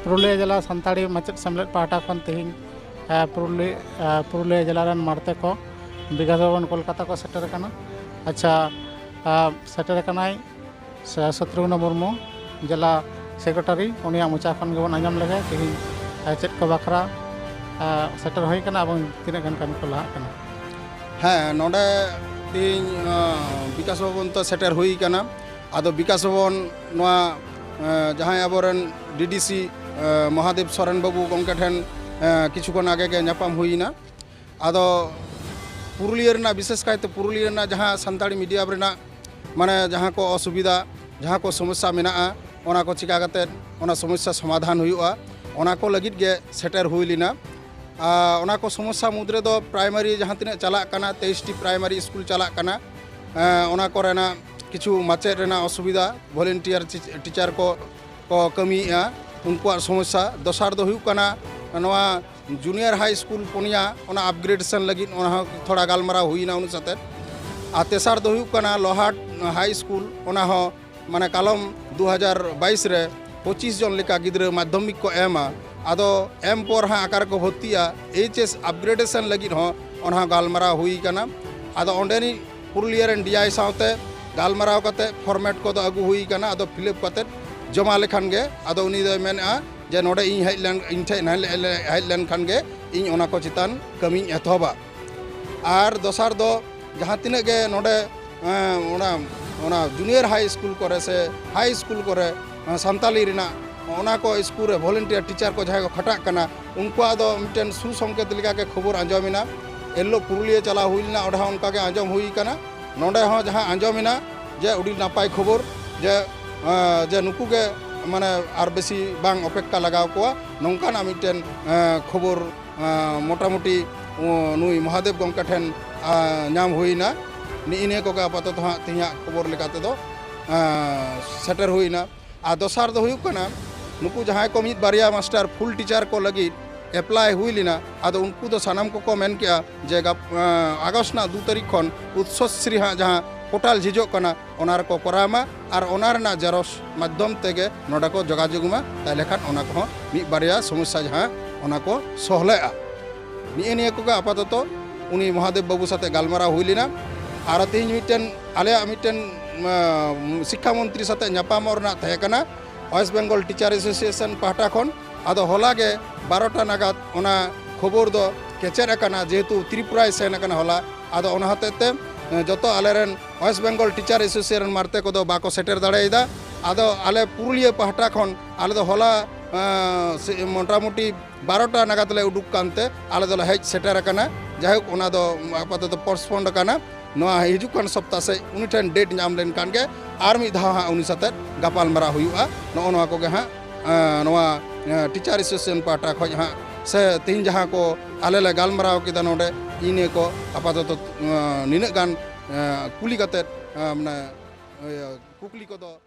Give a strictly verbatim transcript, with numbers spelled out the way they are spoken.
ᱯᱩᱨᱩᱞᱤᱭᱟᱹ ᱡᱮᱞᱟ ᱥᱟᱱᱛᱟᱲᱤ ᱢᱟᱪᱮᱫ ᱥᱮᱢᱞᱮᱫ ᱯᱟᱦᱴᱟ ᱠᱷᱚᱱ ᱛᱮᱦᱮᱧ, ᱮ, ᱯᱩᱨᱩᱞᱤ-, ᱮ, ᱯᱩᱨᱩᱞᱤᱭᱟᱹ ᱡᱮᱞᱟ ᱨᱮᱱ ᱢᱟᱲᱛᱮ ᱠᱚ ᱵᱤᱠᱟᱥ ᱵᱷᱚᱵᱚᱱ ᱠᱳᱞᱠᱟᱛᱟ ᱠᱚ ᱥᱮᱴᱮᱨ ᱟᱠᱟᱱᱟ᱾ ᱟᱪᱪᱷᱟ, ᱮ, ᱥᱮᱴᱮᱨ ᱟᱠᱟᱱᱟᱭ ᱥᱮ ᱥᱚᱛᱨᱩᱜᱷᱱᱚ ᱢᱩᱨᱢᱩ, ᱡᱮᱞᱟ ᱥᱮᱠᱨᱮᱴᱟᱨᱤ, ᱩᱱᱤᱭᱟᱜ ᱢᱚᱪᱟ ᱠᱷᱚᱱ ᱜᱮᱵᱚᱱ ᱟᱸᱡᱚᱢ ᱞᱮᱜᱮ ᱛᱮᱦᱮᱧ, ᱮ, ᱪᱮᱫ ᱠᱚ ᱵᱟᱠᱷᱨᱟ, ᱮ, ᱥᱮᱴᱮᱨ ᱦᱩᱭ ᱟᱠᱟᱱᱟ ᱮᱵᱚᱝ ᱛᱤᱱᱟᱹᱜ ᱜᱟᱱ ᱠᱟᱹᱢᱤ ᱠᱚ ᱞᱟᱦᱟᱜ ᱠᱟᱱᱟ᱾ ᱦᱮᱸ, ᱱᱚᱰᱮ ᱛᱮᱦᱮᱧ, ᱮ, ᱵᱤᱠᱟᱥ ᱵᱷᱚᱵᱚᱱ ᱛᱮ ᱥᱮᱴᱮᱨ ᱦᱩᱭ ᱟᱠᱟᱱᱟ᱾ ᱟᱫᱚ ᱵᱤᱠᱟᱥ ᱵᱷᱚᱵᱚᱱ ᱱᱚᱣᱟ, ᱮ, ᱡᱟᱦᱟᱸᱭ ᱟᱵᱚᱨᱮᱱ ᱰᱤ ᱰᱤ ᱥᱤ, ᱮ, ᱢᱚᱦᱟᱫᱮᱵ ᱥᱚᱨᱮᱱ ᱵᱟᱹᱵᱩ ᱜᱚᱢᱠᱮ ᱴᱷᱮᱱ, ᱮ, ᱠᱤᱪᱷᱩ ᱠᱷᱚᱱ ᱟᱜᱮ ᱜᱮ ᱧᱟᱯᱟᱢ ᱦᱩᱭᱮᱱᱟ᱾ ᱟᱫᱚ ᱯᱩᱨᱩᱞᱤᱭᱟᱹ ᱨᱮᱱᱟᱜ, ᱵᱤᱥᱮᱥ ᱠᱟᱭᱛᱮ ᱯᱩᱨᱩᱞᱤᱭᱟᱹ ᱨᱮᱱᱟᱜ ᱡᱟᱦᱟᱸ ᱥᱟᱱᱛᱟᱲᱤ ᱢᱤᱰᱤᱭᱟᱢ ᱨᱮᱱᱟᱜ, ᱢᱟᱱᱮ, ᱡᱟᱦᱟᱸ ᱠᱚ ᱚᱥᱩᱵᱤᱫᱷᱟ, ᱡᱟᱦᱟᱸ ᱠᱚ ᱥᱚᱢᱚᱥᱥᱟ ᱢᱮᱱᱟᱜᱼᱟ, ᱚᱱᱟ ᱠᱚ ᱪᱤᱠᱟ ᱠᱟᱛᱮᱫ ᱚᱱᱟ ᱥᱚᱢᱚᱥᱥᱟ ᱥᱚᱢᱟᱫᱷᱟᱱ ᱦᱩᱭᱩᱜᱼᱟ, ᱚᱱᱟ ᱠᱚ ᱞᱟᱹᱜᱤᱫ ᱜᱮ ᱥᱮᱴᱮᱨ ᱦᱩᱭ ᱞᱮᱱᱟ᱾ ᱟᱨ ᱚᱱᱟ ᱠᱚ ᱥᱚᱢᱚᱥᱥᱟ ᱢᱩᱫᱽ ᱨᱮᱫᱚ ᱯᱨᱟᱭᱢᱟᱨᱤ ᱡᱟᱦᱟᱸ ᱛᱤᱱᱟᱹᱜ ᱪᱟᱞᱟᱜ ᱠᱟᱱᱟ, ᱛᱮᱭᱤᱥ ᱴᱤ ᱯᱨᱟᱭᱢᱟᱨᱤ ᱥᱠᱩᱞ ᱪᱟᱞᱟᱜ ᱠᱟᱱᱟ, ᱮᱸ, ᱚᱱᱟ ᱠᱚᱨᱮᱱᱟᱜ ᱠᱤᱪᱷᱩ ᱢᱟᱪᱮᱫ ᱨᱮᱱᱟᱜ ᱚᱥᱩᱵᱤᱫᱷᱟ, ᱵᱷᱚᱞᱮᱱᱴᱤᱭᱟᱨ ᱴᱤᱪ-, ᱴᱤᱪᱟᱨ ᱠᱚ ᱠᱚ ᱠᱟᱹᱢᱤᱭᱮᱫᱼᱟ, ᱩᱱᱠᱩᱣᱟᱜ ᱥᱚᱢᱚᱥᱥᱟ᱾ ᱫᱚᱥᱟᱨ ᱫᱚ ᱦᱩᱭᱩᱜ ᱠᱟᱱᱟ ᱱᱚᱣᱟ ᱡᱩᱱᱤᱭᱟᱨ ᱦᱟᱭ ᱥᱠᱩᱞ ᱯᱩᱱᱭᱟ, ᱚᱱᱟ ᱟᱯᱜᱨᱮᱰᱮᱥᱚᱱ ᱞᱟᱹᱜᱤᱫ, ᱚᱱᱟ ᱦᱚᱸ ᱛᱷᱚᱲᱟ ᱜᱟᱞᱢᱟᱨᱟᱣ ᱦᱩᱭᱱᱟ ᱩᱱᱠᱩ ᱥᱟᱛᱮ᱾ ᱟᱨ ᱛᱮᱥᱟᱨ ᱫᱚ ᱦᱩᱭᱩᱜ ᱠᱟᱱᱟ ᱞᱳᱦᱟᱴ ᱦᱟᱭ ᱥᱠᱩᱞ, ᱚᱱᱟ ᱦᱚᱸ ᱢᱟᱱᱮ ᱠᱟᱞᱚᱢ ᱫᱩ ᱦᱟᱡᱟᱨ ᱵᱟᱭᱤᱥ ᱨᱮ ᱯᱚᱸᱪᱤᱥ ᱡᱚᱱ ᱞᱮᱠᱟ ᱜᱤᱫᱽᱨᱟᱹ ᱢᱟᱫᱽᱫᱷᱚᱢᱤᱠ ᱠᱚ ᱮᱢᱟ᱾ ᱟᱫᱚ ᱮᱢ ᱯᱚᱨ ᱦᱟᱸᱜ ᱚᱠᱟ ᱨᱮᱠᱚ ᱵᱷᱚᱨᱛᱤᱜᱼᱟ, ᱮᱭᱤᱪ ᱮᱥ ᱟᱯᱜᱨᱮᱰᱮᱥᱚᱱ ᱞᱟᱹᱜᱤᱫ ᱦᱚᱸ ᱚᱱᱟ ᱦᱚᱸ ᱜᱟᱞᱢᱟᱨᱟᱣ ᱦᱩᱭ ᱠᱟᱱᱟ᱾ ᱟᱫᱚ ᱚᱸᱰᱮᱱᱤᱡ ᱯᱩᱨᱩᱞᱤᱭᱟᱹ ᱨᱮᱱ ᱰᱤ ᱟᱭ ᱥᱟᱶᱛᱮ ᱜᱟᱞᱢᱟᱨᱟᱣ ᱠᱟᱛᱮ ᱯᱷᱚᱨᱢᱮᱴ ᱠᱚᱫᱚ ᱟᱹᱜᱩ ᱦᱩᱭ ᱠᱟᱱᱟ᱾ ᱟᱫᱚ ᱯᱷᱤᱞᱟᱯ ᱠᱟᱛᱮ ᱡᱚᱢᱟ ᱞᱮᱠᱷᱟᱱ ᱜᱮ, ᱟᱫᱚ ᱩᱱᱤ ᱫᱚᱭ ᱢᱮᱱᱮᱫᱼᱟ ᱡᱮ ᱱᱚᱰᱮ ᱤᱧ ᱦᱮᱡ ᱞᱮᱱ, ᱤᱧ ᱴᱷᱮᱱ ᱦᱮᱡ ᱞᱮᱱ, ᱦᱮᱡ ᱞᱮᱱᱠᱷᱟᱱ ᱜᱮ ᱤᱧ ᱚᱱᱟ ᱠᱚ ᱪᱮᱛᱟᱱ ᱠᱟᱹᱢᱤᱧ ᱮᱛᱚᱦᱚᱵᱟ᱾ ᱟᱨ ᱫᱚᱥᱟᱨ ᱫᱚ ᱡᱟᱦᱟᱸ ᱛᱤᱱᱟᱹᱜ ᱜᱮ ᱱᱚᱰᱮ, ᱮᱸ, ᱚᱱᱟ, ᱚᱱᱟ ᱡᱩᱱᱤᱭᱟᱨ ᱦᱟᱭ ᱥᱠᱩᱞ ᱠᱚᱨᱮ ᱥᱮ ᱦᱟᱭ ᱥᱠᱩᱞ ᱠᱚᱨᱮ, ᱮᱸ, ᱥᱟᱱᱛᱟᱞᱤ ᱨᱮᱱᱟᱜ ᱚᱱᱟ ᱠᱚ ᱥᱠᱩᱞ ᱨᱮ ᱵᱷᱚᱞᱮᱱᱴᱤᱭᱟᱨ ᱴᱤᱪᱟᱨ ᱠᱚ ᱡᱟᱦᱟᱸᱭ ᱠᱚ ᱠᱷᱟᱴᱟᱜ ᱠᱟᱱᱟ, ᱩᱱᱠᱩᱣᱟᱜ ᱫᱚ ᱢᱤᱫᱴᱮᱱ ᱥᱩᱥᱚᱝᱠᱮᱛ ᱞᱮᱠᱟᱜᱮ ᱠᱷᱚᱵᱚᱨ ᱟᱸᱡᱚᱢᱮᱱᱟ᱾ ᱮᱱᱦᱤᱞᱳᱜ ᱯᱩᱨᱩᱞᱤᱭᱟᱹ ᱪᱟᱞᱟᱣ ᱦᱩᱭ ᱞᱮᱱᱟ, ᱚᱸᱰᱮ ᱦᱚᱸ ᱚᱱᱠᱟᱜᱮ ᱟᱸᱡᱚᱢ ᱦᱩᱭ ᱠᱟᱱᱟ᱾ ᱱᱚᱰᱮ ᱦᱚᱸ ᱡᱟᱦᱟᱸ ᱟᱸᱡᱚᱢᱮᱱᱟ ᱡᱮ ᱟᱹᱰᱤ ᱱᱟᱯᱟᱭ ᱠᱷᱚᱵᱚᱨ ᱡᱮ, ᱮᱸ, ᱡᱮ ᱱᱩᱠᱩ ᱜᱮ ᱢᱟᱱᱮ ᱟᱨ ᱵᱮᱥᱤ ᱵᱟᱝ ᱚᱯᱮᱠᱠᱷᱟ ᱞᱟᱜᱟᱣ ᱠᱚᱣᱟ, ᱱᱚᱝᱠᱟᱱᱟᱜ ᱢᱤᱫᱴᱮᱱ, ᱮᱸ, ᱠᱷᱚᱵᱚᱨ, ᱮᱸ, ᱢᱚᱴᱟᱢᱩᱴᱤ, ᱩᱸ, ᱱᱩᱭ ᱢᱚᱦᱟᱫᱮᱵ ᱜᱚᱢᱠᱮ ᱴᱷᱮᱱ, ᱟᱸ, ᱧᱟᱢ ᱦᱩᱭᱱᱟ᱾ ᱱᱤᱜᱼᱤ ᱱᱤᱭᱟᱹ ᱠᱚᱜᱮ ᱟᱯᱟᱛᱚᱛᱚ ᱦᱟᱸᱜ ᱛᱮᱦᱮᱧᱟᱜ ᱠᱷᱚᱵᱚᱨ ᱞᱮᱠᱟ ᱛᱮᱫᱚ, ᱟᱸ, ᱥᱮᱴᱮᱨ ᱦᱩᱭᱱᱟ᱾ ᱟᱨ ᱫᱚᱥᱟᱨ ᱫᱚ ᱦᱩᱭᱩᱜ ᱠᱟᱱᱟ, ᱱᱩᱠᱩ ᱡᱟᱦᱟᱸᱭ ᱠᱚ ᱢᱤᱫ ᱵᱟᱨᱭᱟ ᱢᱟᱥᱴᱟᱨ ᱯᱷᱩᱞ ᱴᱤᱪᱟᱨ ᱠᱚ ᱞᱟᱹᱜᱤᱫ ᱮᱯᱞᱟᱭ ᱦᱩᱭ ᱞᱮᱱᱟ, ᱟᱫᱚ ᱩᱱᱠᱩ ᱫᱚ ᱥᱟᱱᱟᱢ ᱠᱚᱠᱚ ᱢᱮᱱ ᱠᱮᱜᱼᱟ ᱡᱮ ᱜᱟᱯ-, ᱟᱸ, ᱟᱜᱚᱥᱴ ᱨᱮᱱᱟᱜ ᱫᱩ ᱛᱟᱹᱨᱤᱠᱷ ᱠᱷᱚᱱ ᱩᱛᱥᱚᱥᱨᱤ ᱦᱟᱸᱜ ᱡᱟᱦᱟᱸ ᱯᱳᱨᱴᱟᱞ ᱡᱷᱤᱡᱚᱜ ᱠᱟᱱᱟ, ᱚᱱᱟ ᱨᱮᱠᱚ ᱠᱚᱨᱟᱣ ᱢᱟ ᱟᱨ ᱚᱱᱟ ᱨᱮᱱᱟᱜ ᱡᱮᱨᱚᱠᱥ ᱢᱟᱫᱽᱫᱷᱚᱢ ᱛᱮᱜᱮ ᱱᱚᱰᱮ ᱠᱚ ᱡᱳᱜᱟᱡᱳᱜᱽ ᱢᱟ᱾ ᱛᱟᱦᱚᱞᱮ ᱠᱷᱟᱱ ᱚᱱᱟ ᱠᱚᱦᱚᱸ ᱢᱤᱫ ᱵᱟᱨᱭᱟ ᱥᱚᱢᱚᱥᱥᱟ ᱡᱟᱦᱟᱸ, ᱚᱱᱟ ᱠᱚ ᱥᱚᱦᱞᱮᱜᱼᱟ᱾ ᱱᱤᱭᱟᱹ ᱱᱤᱭᱟᱹ ᱠᱚᱜᱮ ᱟᱯᱟᱛᱚᱛᱚ ᱩᱱᱤ ᱢᱚᱦᱟᱫᱮᱵ ᱵᱟᱹᱵᱩ ᱥᱟᱛᱮ ᱜᱟᱞᱢᱟᱨᱟᱣ ᱦᱩᱭ ᱞᱮᱱᱟ᱾ ᱟᱨ ᱛᱮᱦᱮᱧ ᱢᱤᱫᱴᱮᱱ ᱟᱞᱮᱭᱟᱜ ᱢᱤᱫᱴᱮᱱ, ᱟᱸ, ᱥᱤᱠᱠᱷᱟ ᱢᱚᱱᱛᱨᱤ ᱥᱟᱛᱮ ᱧᱟᱯᱟᱢᱚᱜ ᱨᱮᱱᱟᱜ ᱛᱟᱦᱮᱸ ᱠᱟᱱᱟ᱾ ᱳᱭᱮᱥᱴ ᱵᱮᱝᱜᱚᱞ ᱴᱤᱪᱟᱨ ᱮᱥᱳᱥᱤᱭᱮᱥᱚᱱ ᱯᱟᱦᱴᱟ ᱠᱷᱚᱱ᱾ ᱟᱫᱚ ᱦᱚᱞᱟ ᱜᱮ ᱵᱟᱨᱚᱴᱟ ᱱᱟᱜᱟᱫ ᱚᱱᱟ ᱠᱷᱚᱵᱚᱨ ᱫᱚ ᱠᱮᱪᱮᱫ ᱟᱠᱟᱱᱟ, ᱡᱮᱦᱮᱛᱩ ᱛᱨᱤᱯᱩᱨᱟᱭ ᱥᱮᱱ ᱟᱠᱟᱱᱟ ᱦᱚᱞᱟ᱾ ᱟᱫᱚ ᱚᱱᱟ ᱦᱚᱛᱮᱡ ᱛᱮ, ᱮᱸ, ᱡᱚᱛᱚ ᱟᱞᱮᱨᱮᱱ ᱳᱭᱮᱥᱴ ᱵᱮᱝᱜᱚᱞ ᱴᱤᱪᱟᱨ ᱮᱥᱳᱥᱤᱭᱮᱥᱚᱱ ᱢᱟᱨᱛᱮ ᱠᱚᱫᱚ ᱵᱟᱠᱚ ᱥᱮᱴᱮᱨ ᱫᱟᱲᱮᱭᱟᱫᱟ᱾ ᱟᱫᱚ ᱟᱞᱮ ᱯᱩᱨᱩᱞᱤᱭᱟᱹ ᱯᱟᱦᱴᱟ ᱠᱷᱚᱱ ᱟᱞᱮ ᱫᱚ ᱦᱚᱞᱟ, ᱮᱸ, ᱥᱮ-, ᱢᱚᱴᱟᱢᱩᱴᱤ ᱵᱟᱨᱚᱴᱟ ᱱᱟᱜᱟᱫ ᱞᱮ ᱩᱰᱩᱠ ᱠᱟᱱᱛᱮ ᱟᱞᱮ ᱫᱚᱞᱮ ᱦᱮᱡ ᱥᱮᱴᱮᱨ ᱟᱠᱟᱱᱟ᱾ ᱡᱟᱭᱦᱳᱠ, ᱚᱱᱟ ᱫᱚ ᱟᱯᱟᱛᱚᱛᱚ ᱯᱳᱥᱴᱯᱳᱱᱰ ᱟᱠᱟᱱᱟ᱾ ᱱᱚᱣᱟ ᱦᱤᱡᱩᱜ ᱠᱟᱱ ᱥᱚᱯᱛᱟ ᱥᱮᱫ ᱩᱱᱤ ᱴᱷᱮᱱ ᱰᱮᱴ ᱧᱟᱢ ᱞᱮᱱᱠᱷᱟᱱ ᱜᱮ ᱟᱨ ᱢᱤᱫ ᱫᱷᱟᱣ ᱦᱟᱸᱜ ᱩᱱᱤ ᱥᱟᱛᱮ ᱜᱟᱯᱟᱞ ᱢᱟᱨᱟᱣ ᱦᱩᱭᱩᱜᱼᱟ᱾ ᱱᱚᱜᱼᱚ ᱱᱚᱣᱟ ᱠᱚᱜᱮ ᱦᱟᱸᱜ, ᱮᱸ, ᱱᱚᱣᱟ, ᱮᱸ, ᱴᱤᱪᱟᱨ ᱮᱥᱳᱥᱤᱭᱮᱥᱚᱱ ᱯᱟᱦᱴᱟ ᱠᱷᱚᱱ ᱦᱟᱸᱜ ᱥᱮ ᱛᱮᱦᱮᱧ ᱡᱟᱦᱟᱸ ᱠᱚ ᱟᱞᱮ ᱞᱮ ᱜᱟᱞᱢᱟᱨᱟᱣ ᱠᱮᱫᱟ ᱱᱚᱰᱮ, ᱤᱱᱟᱹ ᱠᱚ ᱟᱯᱟᱛᱚᱛᱚ, ᱮᱸ, ᱱᱤᱱᱟᱹᱜ ᱜᱟᱱ, ᱮᱸ, ᱠᱩᱞᱤ ᱠᱟᱛᱮᱫ, ᱮᱸ, ᱢᱟᱱᱮ, ᱤᱭᱟᱹ, ᱠᱩᱠᱞᱤ ᱠᱚᱫᱚ